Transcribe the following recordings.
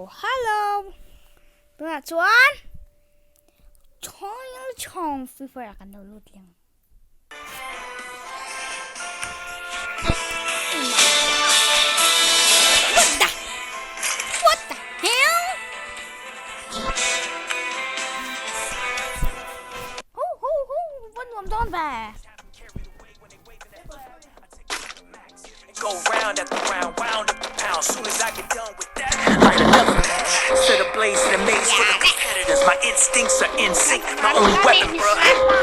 Hello! Tunah chuan Chhawng Chhawng Free Fire ah kan lo lut leh ang. What the? What the hell? Ho ho ho! Va nuam dawn ve! Go round after round, wound up the pound. Soon as I get done with that, light another match. Set ablaze in a maze full of competitors. My instincts are in sync, my only weapon, bruh.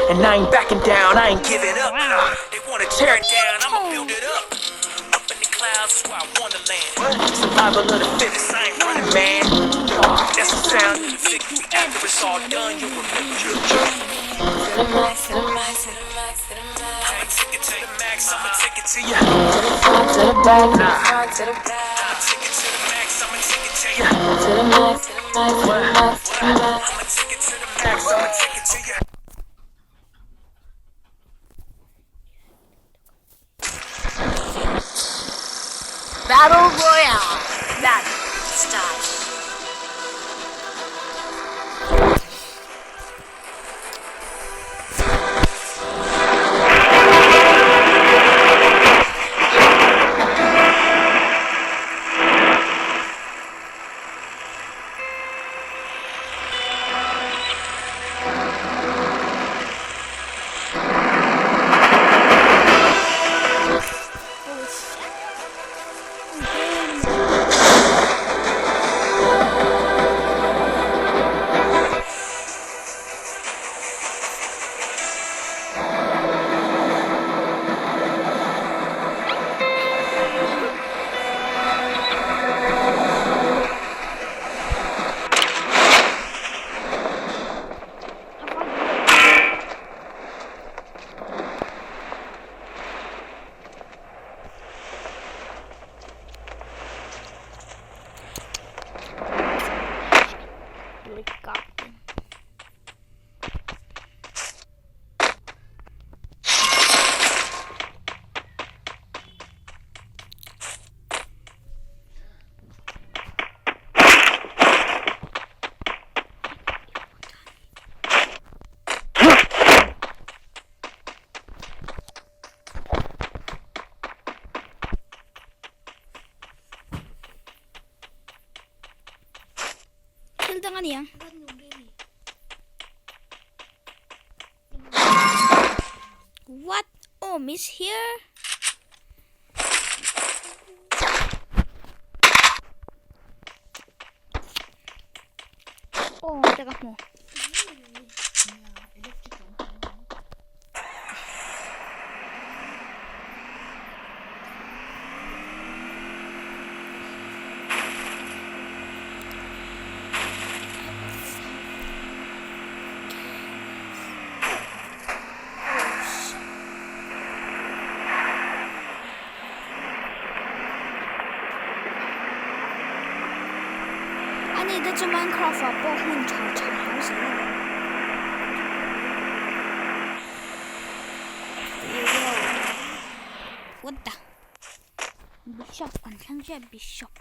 And I ain't backing down, I ain't giving up. They wanna tear it down, I'ma build it up. Up in the clouds is where I wanna land. Survival of the fittest, I ain't running, man. That's the sound of the victory. After it's all done, you'll remember. To the max, to the max, to the max, to the max. I'ma take it to the max, I'ma take it to ya. To the front, to the back, to the front, to the back. I'ma take it to the max, I'ma take it to ya. To the max, to the max, to the max, to the max. I'ma take it to the max, I'ma take it to ya. Battle Royale. Battle style. Thil dang a ni ang. What? Oh, miss here? Oh, teka mo. Ani te chu Minecraft ah pawh hmun tha tha lo zel a ni. What the? Bishop kan thleng chiah Bishop.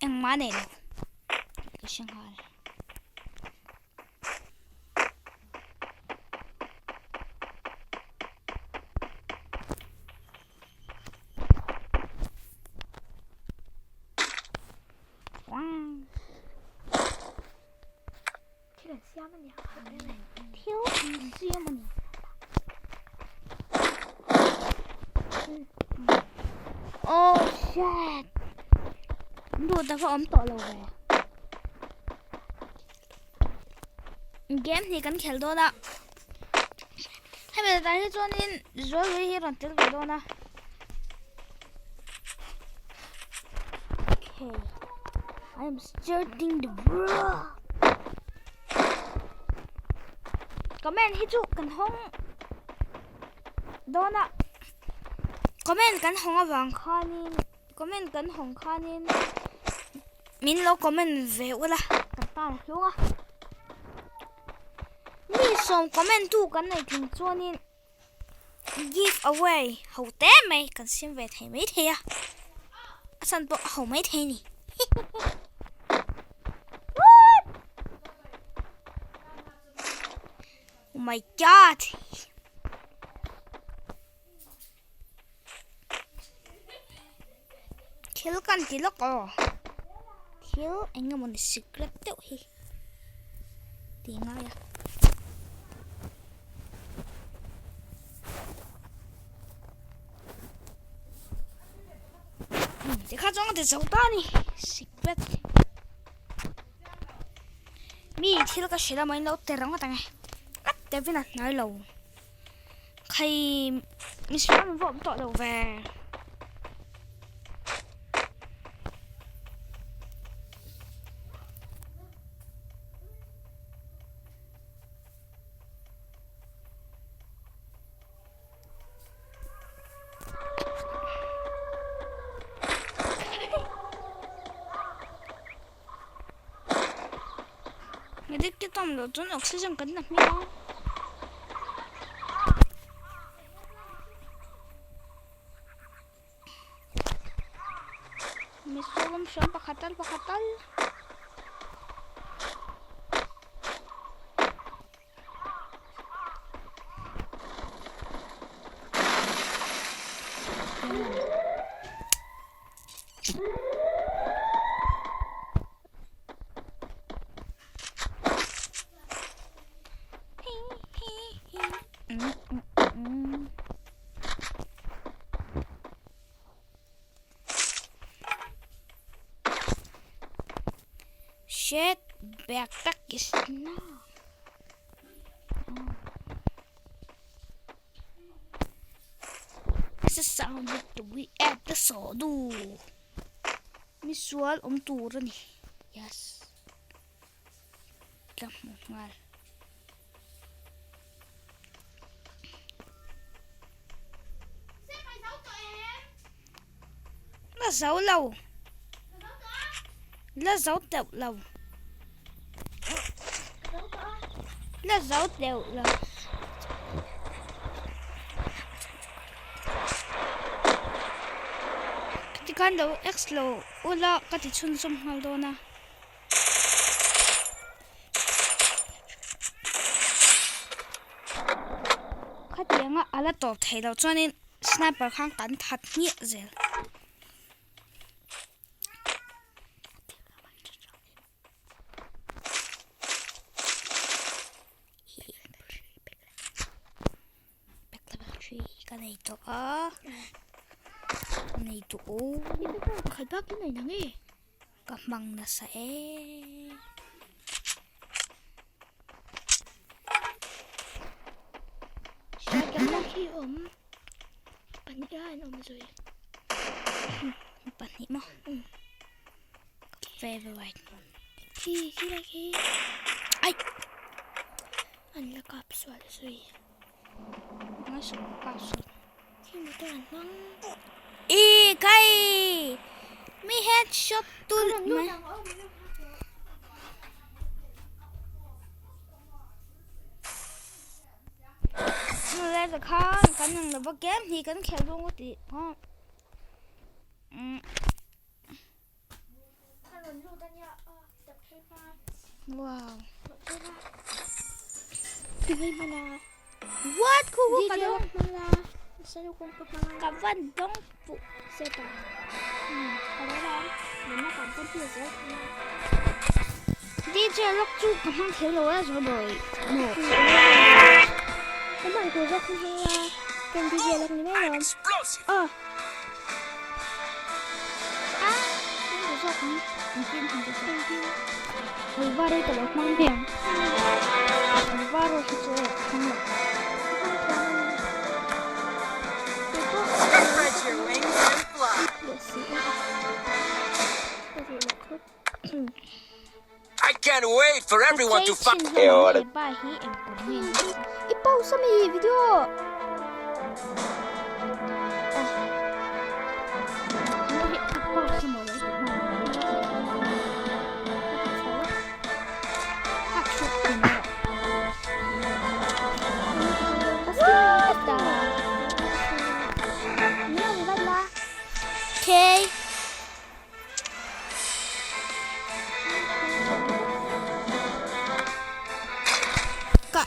Engmah nei lo ka hre nghal. Thil an siam a nia thil an siam a ni oh shit duh tak a awm tawh lo ve game hi kan khel dawn a hemi zan hi chuanin zualui hi rawn tel ve dawn a okay I am starting the world comment hi chu kan hawng dawn a comment kan hawng avang khanin. Comment kan hawng khanin min lo comment ve ula kan tan a hlung a. Mi sawm comment tu kan nei tling chuanin give away ho te mai kan siam ve thei mai thei a. A chhan pawh a ho mai thei ni. What? Oh my god. Thil kan ti lawk aw. Thil eng emaw ni secret deuh hi ti ngai a. Tikha chuan ka ti zo ta a ni secret. Mi thil ka hrilh a maw in lo ti rang atang e. A Devin a hnai lo. Khai misual an va awm tawh lo ve. Medic te tam loh chuan oxygen kan la hming a. Misualawm hram pakhat tal pakhat tal. Shit, backpack is now. This is sound that we at the sodu. Misual awm tur a ni. Yes. Ka hmu nghal. La zo lo. La zo teuh lo. La zo teuh lo. Tikhan lo X lo ula ka ti chhunzawm nghal dawn a. Khatianga a la tawp thei loh chuanin sniper khan kan that hmiah zel. Ka nei tawh a, ka nei tawh aw. Khat bak i nei nang e. Ka hmang nasa e. Hriatna khi awm pahnih lai an awm zui. Pahnih maw? Ka favorite hmun. Khi khi lai khi. Ai! An la kap sual zui. Ngai sual kap sual. Khi motor an hmang. I kai! Mi headshot tul mai. Lai ta khan kan ang lova game hi kan khel dawn ngawt tih kha. Wow. What? Khu khu ka dong. Ka van dong pu. DJ lok chu ka hmang thei lo a zo boi. Mo. Explosive. Alvaro ka lo hmang hmiang. Alvaro hi chu ka hmang lo. Spread your wings and fly. I can't wait for everyone to find. Hepa hi eng tur nge ni? I pause ami video. Okay. Ka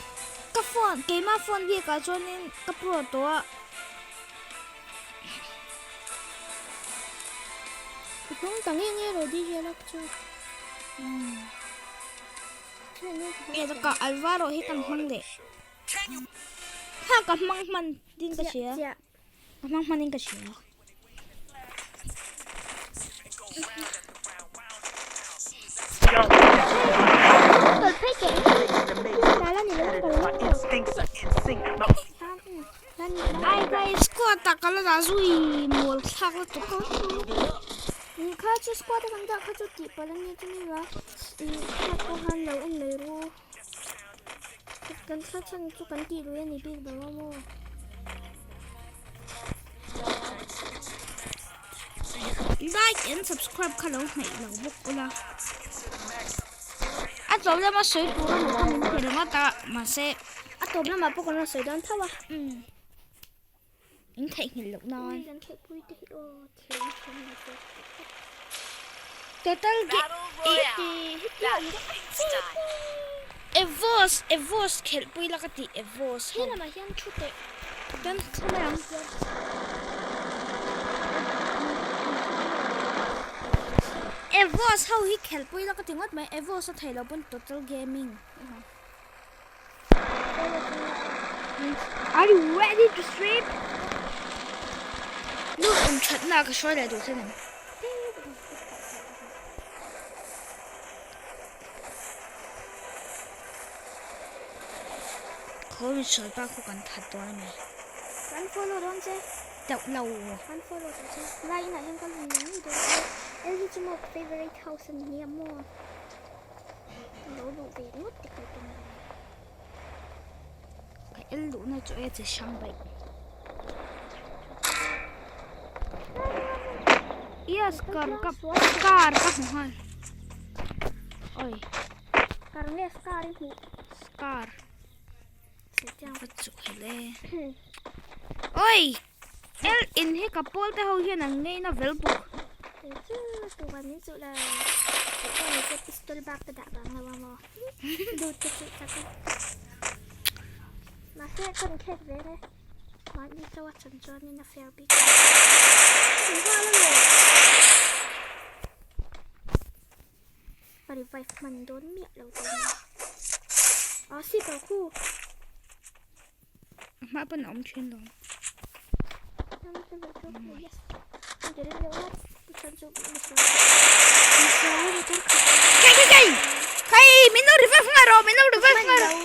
ka phone keima phone bikah chuanin ka pro tawh a. Ka hnung ta nge nge lo DJ lak chu. E ka Alvaro hi kan hmang leh. Ha ka hmang hman din ka hria. Ka hmang hman in ka hria. Ai kai squad tak ka la dah zui mawl thlak lutuk. Kha chu squad a kan dah kha chu tih palh a nia chu ni lo a squad pawh khan lo en mai ru. Kan thla chhan chu kan tih lui a ni bik lo a maw. Like and subscribe kha lo hnaih lo bawk ula. A tawp lama sawi tur a kha min pe ringawt a mahse a tawp lamah pawh kan rawn sawi dawn tho a. In theihnghilh loh nan. Kan khelhpui te hi aw thiam thiam lo te. Total ge Evos Evos khelhpui la ka tih Evos ho. He lamah hian thu teh. Kan thu mai ang. Evos ho hi khelhpui la ka ti ngawt mai Evos a thei lo pawn Total Gaming. Are you ready to stream? Nu um that na ka hruai leh duh che nem. Khaw mi sual pa khu kan that dawn ami. Kan follow dawn che. Teuh lo. Kan follow tawh che. Lai inah hian kan hmu ngei dawn che. El hi chu maw favorite house ani nia maw. Lo luh ve ringawt te kal tum lo. Ka el luhna chu e che hrang daih. Yes, kar ka kar ka hmu nghal. Oi. Kar nge scar i hmuh? Scar. Va chu hele. Oi! El in hi ka pawl te ho hian an ngei na vel bawk. Chu tu kan min chu la. Ka ni che pistol bak ka dah bang lo maw. Du te chu tak. Ma se kan khet ve ne. Ma ni chawa chan chuan in a fair bik. Wa la lo. Ka revive hman dawn miah lo te. A si ka khu. Hma pawn a awm thin lo. Kai kai kai! Kai min lo revive ngai rawh min lo revive ngai rawh.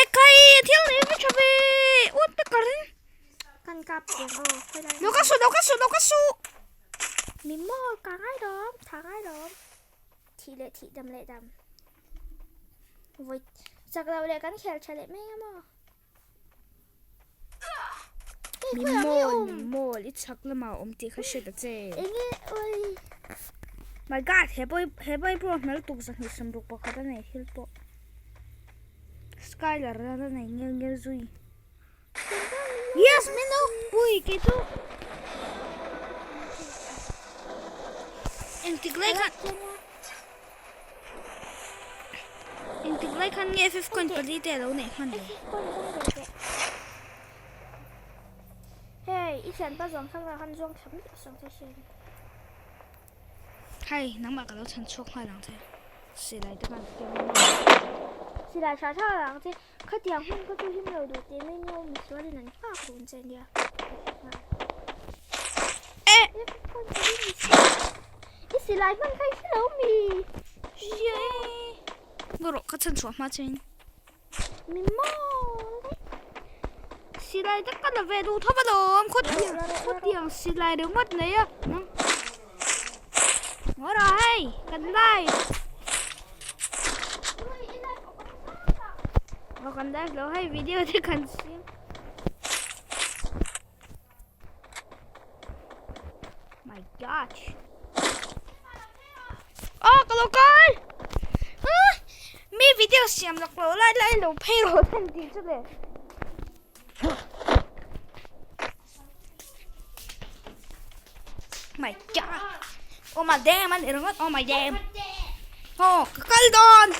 E kai thil nei va tha ve. What the karin? Kan kap tiang aw. Lo ka su lo ka su lo ka su. Mi maw ka ngai lawm tha ngai lawm. Thih leh thih dam leh dam. Voi chak lo leh kan khel tha leh mai a maw. Mi mawl mi mawl i chak lamah awm tih kha hriat a che. Enge oi. My god he boy he boy pawh hmel tuk zahnih sawmruk pakhat a nei thil pawh. Skylar a nei ngel ngel zui. Yes min lo pui kei chu. Engtik lai khan Engtik lai khan nge fifth coin pali te alo neih hman le. Hei i thianpa zawng thlang ah khan zawng tham miah suh ang che hriat. Hei nangmah ka lo chhan chhuak nghal ang che. Silai te khan kem. Silai tha tha ang che. Khatiang hmun kha chu him lo duh teh mai nia misualin an nghak run che nia. Eh! I silai hman kha i hre lo mi? Yay! Ngaw rawh ka chhan chhuah hma chuan. Mi mawl daih. Silai te ka la ve duh tho va lawm khawtiang khawtiang silai ringawt nei a. Ngaw rawh hei kan live. Aw kan live lo hei video te kan siam. My gosh. Oh ka lo kal. Ah, mi video siam lak lo lai lai lo phei ro than ti chu le. My god. Oh my damn, an ringawt. Oh my damn. Oh, ka kal dawn.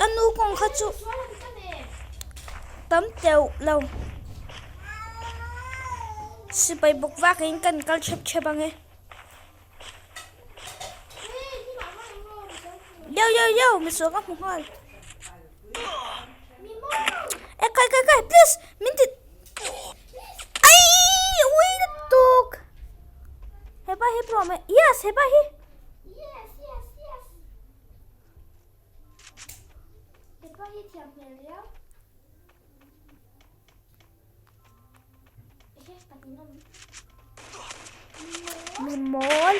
A nu kawng kha chu tam teuh lo. Sipai bawk vakin kan kal chep chep ang e. Yo yo yo, misual ka hmu nghal. E kai kai kai, please, min ti Ai, ui na tuk. Hepa hi pro me. Yes, hepa hi. Yes, yes, yes. Hepa hi thiam hmel riau. Mi mawl.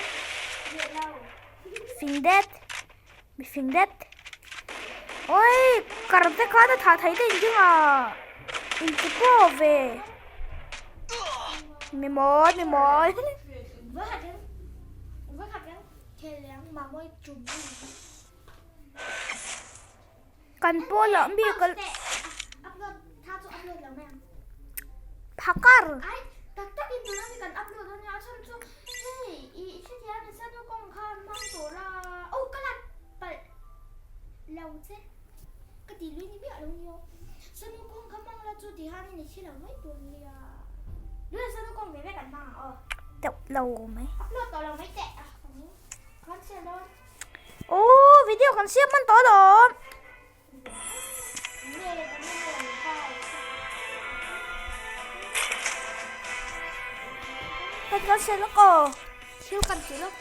Fing det. Mi fing det. Oi, kar te khan a thah thei te in a. In ti pawh ve. Mi mawl, mi mawl. Kan pawl ah mi kal phakar. Teuh lo mai. Aw video kan siam hman tawh alawm. Kan kan siam lawk aw. Thil kan ti lawk.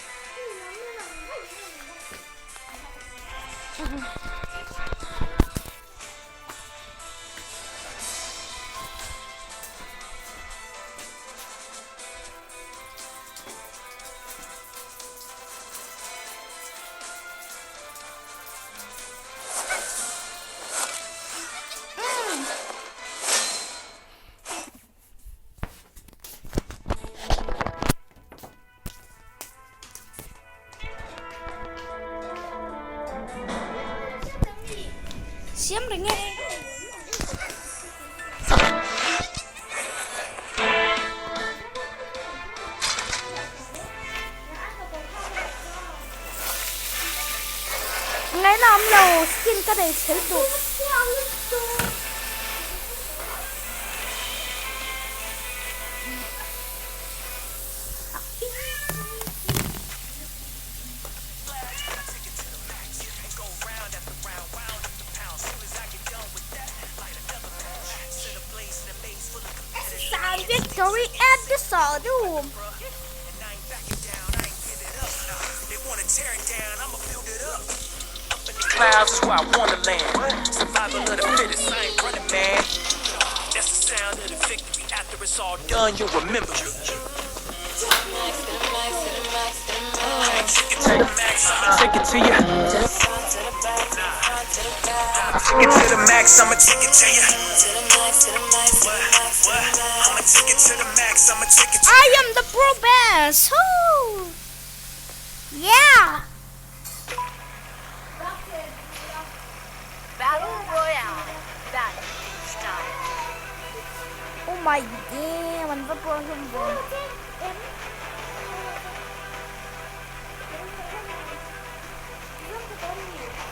Siam reng e. Ngaihna awm lo skin ka nei chhel duh. Sound victory at the Sodom. Clouds is where I wanna land. Survival of the fittest, I ain't running, man. That's the sound of the victory. After it's all done, you'll remember. Take it to the max, I'ma take it to you. Take it to the max, I'ma take it to you. I'ma take it to the max, I'ma take it to I am the pro best. Woo! Yeah. Battle Royale. Battle style. Oh my damn, an va pro hlawm ve.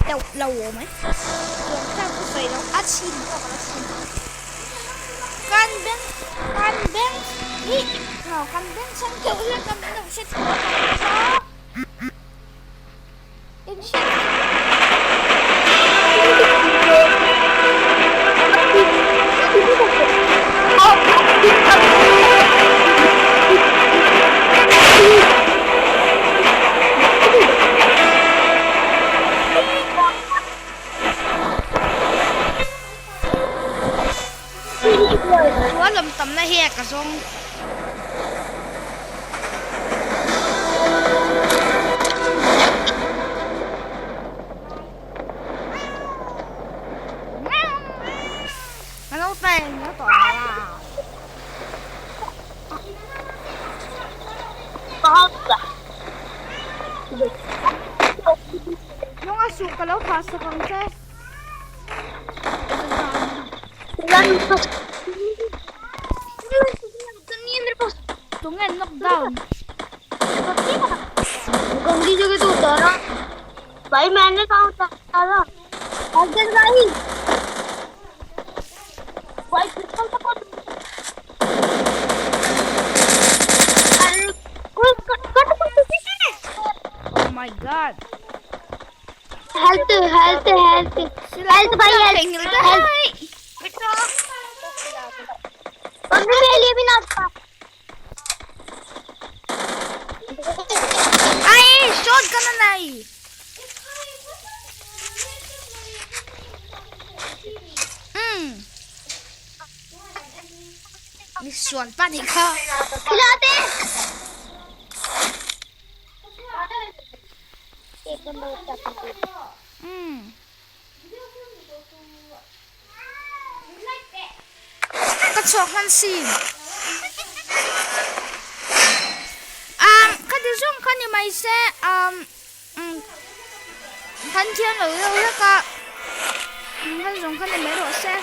Teuh lo awm e. Tuan khan ka sawi lo a chhin pawh ka la chhin. Kan bank kan bank hi kan bank chhan deuh hian kan lo hre chhuak a. In hriat Chua lam tamna hi ka zawng. Ka naute na tawh la. Lunga suh ka lo thah sak ang che. Tunge knock down? Oh my god. Health health health health भाई health health mummy मेरे लिए भी ना Ai, shotgun a nei. Umm. Mi suan pa nih kha. खिलाते Umm. Ka chuak hman si. Um, ka ti zung kha ni mai se um, um, kan thiam lo deuh hlek a, kan zawng kha ni mai rawh se.